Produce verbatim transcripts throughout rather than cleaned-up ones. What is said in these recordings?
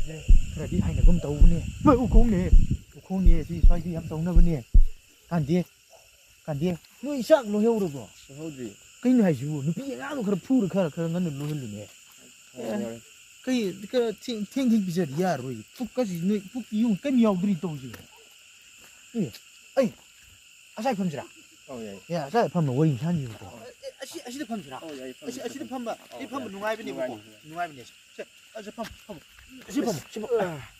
ꯈꯔꯗꯤ ꯍꯥꯏꯅꯒꯨꯝ ꯇꯧꯕꯅꯦ꯫ ꯃꯣꯏ ꯎꯈꯣꯡꯅꯦ꯫ ꯎꯈꯣꯡꯅꯦ, ꯁꯤ ꯁ꯭ꯋꯥꯏꯗ ꯌꯥꯝ ꯇꯧꯅꯕꯅꯦ꯫ ꯀꯥꯟꯗꯦ, ꯀꯥꯟꯗꯦ, ꯅꯣꯏ ꯆꯥꯛ ꯂꯣꯏꯍꯧꯔꯕꯣ? ꯂꯣꯏꯍꯧꯗ꯭ꯔꯤ꯫ ꯀꯩꯅꯣ ꯍꯥꯏꯁꯤꯕꯨ? ꯅꯨꯄꯤ ꯑꯉꯥꯡꯗꯣ ꯈꯔ ꯐꯨꯔ ꯈꯔ, ꯈꯔ ꯉꯟꯅ ꯂꯣꯏꯍꯜꯂꯨꯅꯦ꯫ ꯌꯥꯔꯦ, ꯌꯥꯔꯦ꯫ ꯀꯩ, ꯈꯔ ꯊꯦꯡ-, ꯊꯦꯡ ꯊꯦꯡ ꯄꯤꯖꯗꯤ ꯌꯥꯔꯣꯏ꯫ ꯄꯨꯛꯀꯁꯤ ꯅꯣꯏ, ꯄꯨꯛꯀꯤ ꯌꯨꯝ ꯀꯩꯝ ꯌꯥꯎꯗ꯭ꯔꯤ ꯇꯧꯔꯤꯁꯤꯕꯣ꯫ ꯑꯦ, ꯑꯩ, ꯑꯁꯥꯏ ꯐꯝꯁꯤꯔꯥ? ꯑꯧ, ꯌꯥꯏ꯫ ꯑꯦ, ꯑꯁꯥꯏ ꯐꯝꯃ ꯋꯥꯔꯤ ꯁꯥꯟꯅꯁꯤꯕꯀꯣ꯫ ꯑꯦ, ꯑꯁꯤ, ꯑꯁꯤꯗ ꯐꯝꯁꯤꯔꯥ? ꯑꯧ, ꯌꯥꯏ, ꯐꯝꯁꯤ, ꯑꯁꯤ, ꯑꯁꯤꯗ ꯐꯝꯁꯤ꯫ ꯐꯝꯕ, ꯑꯧ, ꯑꯩ ꯐꯝꯕ ꯌꯥꯏ꯫ ꯅꯨꯡꯉꯥꯏꯕꯅꯦꯕꯀꯣ꯫ ꯅꯨꯡꯉꯥꯏꯅꯤ, ꯅꯨꯡꯉꯥꯏꯅꯤ꯫ ꯅꯨꯡꯉꯥꯏꯕꯅꯦ꯫ ꯁꯦ, ꯑꯁꯤ ꯐꯝ, ꯐꯝ꯫ ꯑꯁꯤ ꯐꯝ, ꯁꯤ ꯐꯝ꯫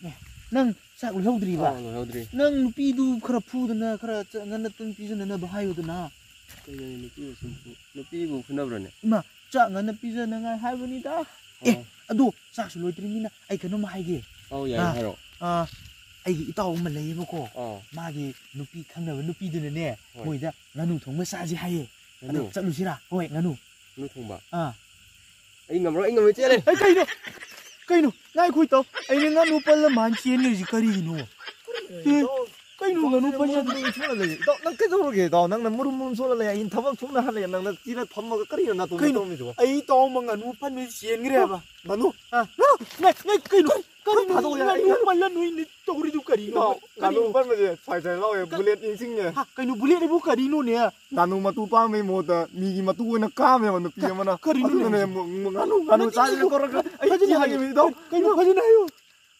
ꯑꯦ, ꯅꯪ ꯆꯥꯛ ꯂꯣꯏꯍꯧꯗ꯭ꯔꯤꯕ? ꯑꯧ, ꯂꯣꯏꯍꯧꯗ꯭ꯔꯤ꯫ ꯅꯪ ꯅꯨꯄꯤꯗꯨ ꯈꯔ ꯐꯨꯗꯅ, ꯈꯔ ꯆ-, ꯉꯟꯅ ꯇꯨꯝ ꯄꯤꯖꯅꯅꯕ ꯍꯥꯏꯌꯨꯗꯅ꯫ ꯀꯩꯅꯣꯅꯦ, ꯅꯨꯄꯤꯕꯨ ꯁꯨꯝ ꯐꯨ-, ꯅꯨꯄꯤꯕꯨ ꯐꯨꯅꯕ꯭ꯔꯣꯅꯦ? ꯏꯃꯥ, ꯆꯥꯛ ꯉꯟꯅ ꯄꯤꯖꯅꯉꯥꯏ ꯍꯥꯏꯕꯅꯤꯗ꯫ ꯑꯦ, ꯑꯣ꯫ ꯑꯗꯣ ꯆꯥꯛꯁꯨ ꯂꯣꯏꯗ꯭ꯔꯤꯃꯤꯅ ꯑꯩ ꯀꯩꯅꯣꯝꯃ ꯍꯥꯏꯒꯦ꯫ ꯑꯧ, ꯌꯥꯏꯌꯦ, ꯑꯥ, ꯍꯥꯏꯔꯛꯑꯣ꯫ ꯑꯥ, ꯑꯩꯒꯤ ꯏꯇꯥꯎ ꯑꯃ ꯂꯩꯌꯦꯕꯀꯣ꯫ ꯑꯥ꯫ ꯃꯥꯒꯤ ꯅꯨꯄꯤ ꯈꯪꯅꯕ ꯅꯨꯄꯤꯗꯨꯅꯅꯦ, ꯍꯣꯏ꯫ ꯃꯣꯏꯗ ꯉꯥꯅꯨ ꯊꯣꯡꯕ ꯆꯥꯁꯤ ꯍꯥꯏꯌꯦ꯫ ꯉꯥꯅꯨ? ꯑꯗꯣ ꯆꯠꯂꯨꯁꯤꯔꯥ? ꯍꯣꯏ, ꯉꯥꯅꯨ꯫ ꯉꯥꯅꯨ ꯊꯣꯡꯕ? ꯑꯥ꯫ ꯑꯩ ꯉꯝꯃꯔꯣꯏ, ꯑꯩ ꯉꯝꯃꯔꯣꯏ, ꯆꯦꯜꯂꯦ꯫ ꯑꯩ ꯀꯩꯅꯣ? ꯀꯩꯅꯣ? ꯉꯥꯏꯈꯣ ꯏꯇꯥꯎ꯫ ꯑꯩꯅ ꯉꯥꯅꯨ ꯄꯜꯂ ꯃꯥꯅ ꯆꯦꯟꯈ꯭ꯔꯤꯁꯤ ꯀꯔꯤꯒꯤꯅꯣ? ꯀꯩꯅꯣ? ꯀꯩꯅꯣ ꯉꯥꯅꯨ ꯄꯜꯂ? ꯃꯔꯨꯝ ꯃꯔꯨꯝ ꯁꯣꯜꯂ ꯂꯩ꯫ ꯏꯇꯥꯎ, ꯅꯪ ꯀꯩꯗꯧꯔꯒꯦ ꯏꯇꯥꯎ? ꯅꯪꯅ ꯃꯔꯨꯝ ꯃꯔꯨꯝ ꯁꯣꯜꯂ ꯂꯩ꯫ ꯑꯩꯅ ꯊꯕꯛ ꯁꯨꯝꯅ ꯍꯜꯂꯛꯑꯦ꯫ ꯅꯪꯅ ꯁꯤꯗ ꯐꯝꯃꯒ ꯀꯔꯤꯅꯣ ꯅꯥꯇꯣꯟꯗ ꯀꯩꯅꯣ? ꯇꯧꯔꯝꯃꯤꯁꯤꯕꯣ? ꯑꯩ ꯏꯇꯥꯎ ꯑꯃ ꯉꯥꯅꯨ ꯄꯟꯕ ꯆꯦꯟꯈ꯭ꯔꯦꯕ꯫ ꯉꯥꯅꯨ? ꯑꯥ꯫ ꯉꯥꯏ, ꯉꯥꯏ, ꯀꯩꯅꯣ? ꯀꯔꯤꯅꯣ? ꯊꯥꯗꯣꯛꯑꯣ, ꯌꯥꯔꯦ, ꯉꯥꯅꯨ ꯌꯥꯔꯦ꯫ ꯄꯜꯂ ꯅꯣꯏꯅ ꯇꯧꯔꯤꯗꯨ ꯀꯔꯤꯅꯣ? ꯏꯇꯥꯎ, ꯉꯥꯅꯨ ꯀꯔꯤꯅꯣ? ꯄꯟꯕꯁꯦ ꯁ꯭ꯋꯥꯏ ꯁ꯭ꯋꯥꯏ ꯂꯥꯎꯋꯦ, ꯀ-, ꯕꯨꯂꯦꯠ ꯅꯤꯡꯁꯤꯡꯉꯦ꯫ ꯍꯥ, ꯀꯩꯅꯣ ꯕꯨꯂꯦꯠ ꯑꯩꯕꯨ ꯀꯔꯤꯅꯣꯅꯦ? ꯉꯥꯅꯨ ꯃꯇꯨ ꯄꯥꯝꯕꯩ ꯃꯍꯨꯠꯇ ꯃꯤꯒꯤ ꯃꯇꯨ ꯑꯣꯏꯅ ꯀꯥꯝꯃꯦꯕ ꯅꯨꯄꯤ ꯀ-, ꯑꯃꯅ꯫ ꯀꯔꯤꯅꯣ ꯑꯗꯨꯅꯅꯦ ꯍꯥꯏꯁꯦ? ꯃ-, ꯃ-, ꯉꯥꯅꯨ, ꯉꯥꯅꯨ ꯐꯖꯅ ꯆꯥꯁꯤꯅ ꯍꯥꯏꯌꯨ꯫ ꯀꯧꯔꯒ ꯑꯩ ꯐꯖꯅ ꯆꯦꯜꯂꯒꯦ ꯍꯥꯏꯌꯨ꯫ ꯏꯇꯥꯎ꯫ ꯀꯩꯅꯣ ꯐꯖꯅ ꯍꯥꯏꯌꯨ꯫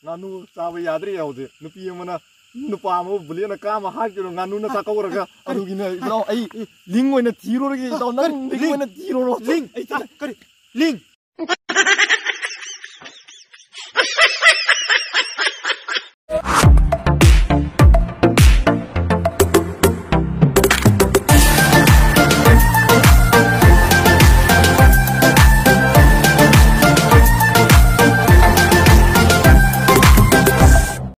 ꯉꯥꯅꯨ ꯆꯥꯕ ꯌꯥꯗ꯭ꯔꯦ ꯍꯧꯖꯤꯛ꯫ ꯅꯨꯄꯤ ꯑꯃꯅ ꯅꯨꯄꯥ ꯑꯃꯕꯨ ꯕꯨꯂꯦꯠꯅ ꯀꯥꯝꯃ ꯍꯥꯠꯈꯤꯕ ꯉꯥꯅꯨꯅ ꯆꯥꯛꯀꯧꯔꯒ꯫ ꯑꯗꯨꯒꯤꯅꯦ ꯏꯇꯥꯎ, ꯑꯩ ꯂꯤꯡ ꯑꯣꯏꯅ ꯊꯤꯔꯨꯔꯒꯦ ꯏꯇꯥꯎ, ꯅꯪ ꯀꯔꯤ? Link link? ꯑꯣꯏꯅ ꯊꯤꯔꯨꯔꯣ꯫ ꯂꯤꯡ? ꯑꯩ ꯆꯠꯂꯦ꯫ ꯀꯔꯤ? ꯂꯤꯡ?